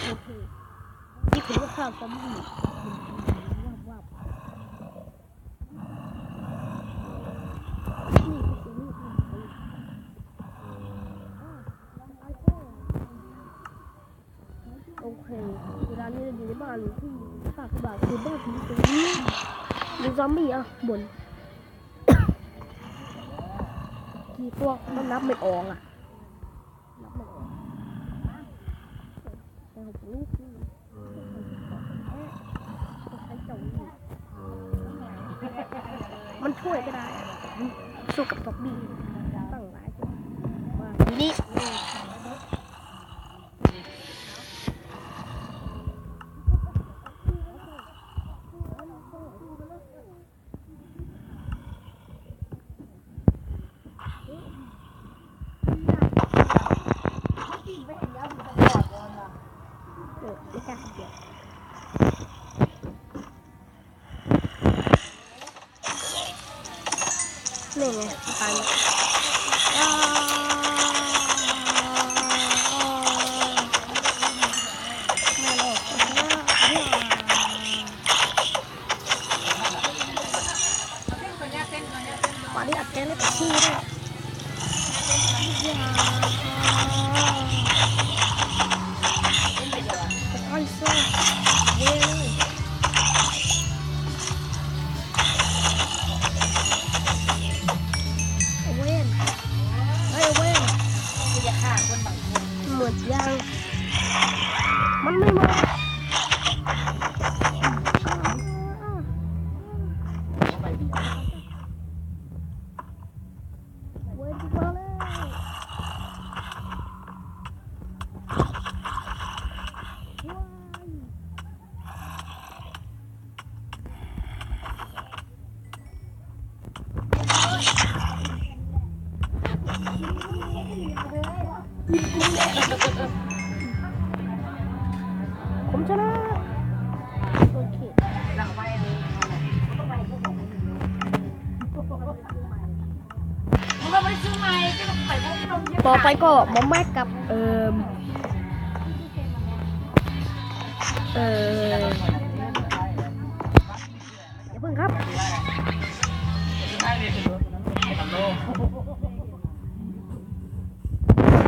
ໂອເຄ ນີ້ຄືວ່າຂ້າວຊອມບີ ວັບໆ. ໂອເຄ ເວລານີ້ຢູ່ໃນບ້ານທີ່ປາກກະບາກຄືບ້ານຜີຕົວນີ້ ມີຊອມບີ ອ່ະ ບົນ ທີ່ພວກມັນນັບໄມ່ອອກ ອ່ະ ນັບໄມ່ອອກ ແຕ່ຮູ້ ມັນຊ່ວຍບໍ່ໄດ້ ສູ້ກັບຊອມບີຕັ້ງຫຼາຍຕົວ ມາຢູ່ນີ້. ນີ້ໄງ ຕາຍແລ້ວ ປານນີ້ອັດແກງໄດ້ປານນີ້ເດ້. ເວີນ ເຮີ້ຍ ເວີນ ຄືຢາກຂ້າຄົນບາງຄົນ ໝົດຍັງ? ມັນໄມ່ໝົດ. ເວີນມາແລ້ວ ວ້າຍ. ຜົມຊະນະ ໂອເຄ ຕໍ່ໄປກໍມາແມັດກັບ ເອີ່ມ ເອີ່ມ ຢ່າເພິ່ງຄັບ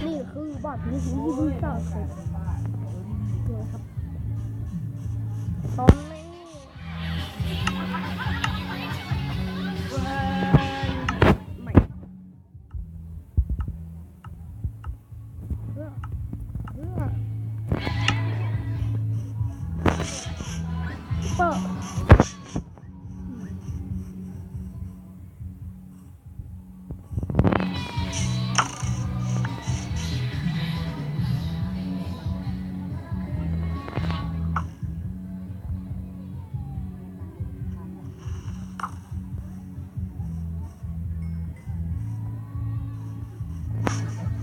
ນີ້ຄືບາດຜີທີ່ມີສາເສັດ ເຫັນໄໝຄັບ ຕອນນີ້ ໄໝ ເພື່ອ ເພື່ອ ເປີດ.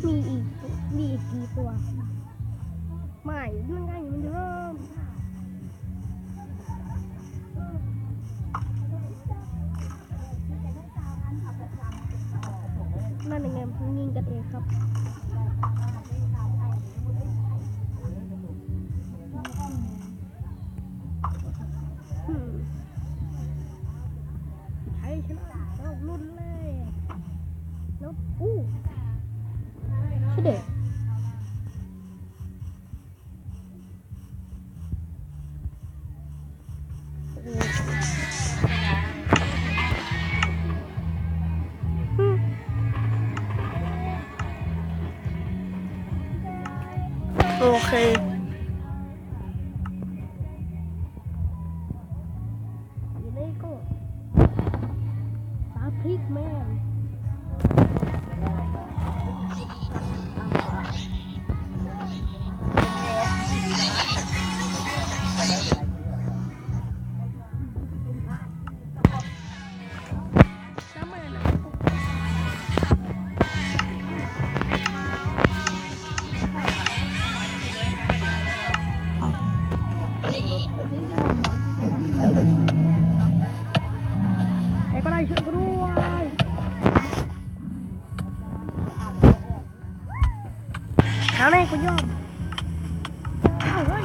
ມີອີກ ມີອີກກີ່ຕົວ? ໄໝ ມັນໃກ້ ມັນເລີ່ມ ນັ້ນຍັງໄງ ຍິງກັນເອງຄັບ. ອືມ ໃຜຊະນະ ເອົາ ລຸ້ນແລ້ວ ແລ້ວ ອູ້ ຊະເດ. ໂອເຄ ຢູ່ໃນກໍ ສາວພຣິກແມນ ສາມາດນະ ເອົາແນ່ ກູຍອມ. ເອົາເວີຍ.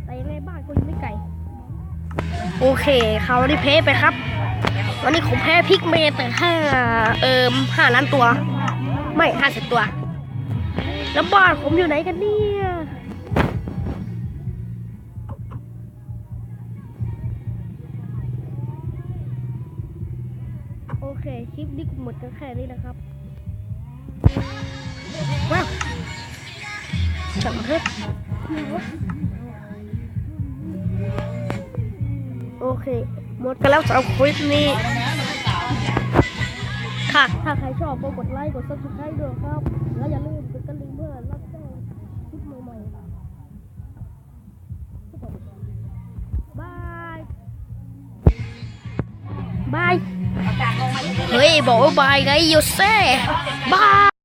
ໄປແລ້ວ ບ້ານກູຢູ່ໄກ. ໂອເຄ ຄາວນີ້ແພ້ໄປຄັບ. ວັນນີ້ຜົມແພ້ພິກເມນແຕ່ຫ້າ ເອີ່ມ ຫ້າລ້ານຕົວ ໄມ່ ຫ້າແສນຕົວ. ແລ້ວບ້ານຜົມຢູ່ໄຫນກັນເນຍ? ໂອເຄ ຄລິບນີ້ກໍໝົດກັນແຄ່ນີ້ນະຄັບ. ວ້າວ ສັງເຮັດ ໂອເຄ ໝົດກັນແລ້ວສຳລັບຄລິບນີ້. ຖ້າ ຖ້າໃຜຊອບກໍກົດໄລ ກົດ Subscribe ດ້ວຍຄັບ ແລະ ຢ່າລືມກົດກະດິ່ງເພື່ອຮັບແຈ້ງຄລິບໃໝ່ໆ. ບາຍ ບາຍ. ເຮີ້ຍ ບອກວ່າບາຍໄງ ຢູ່ແຊ ບາຍ.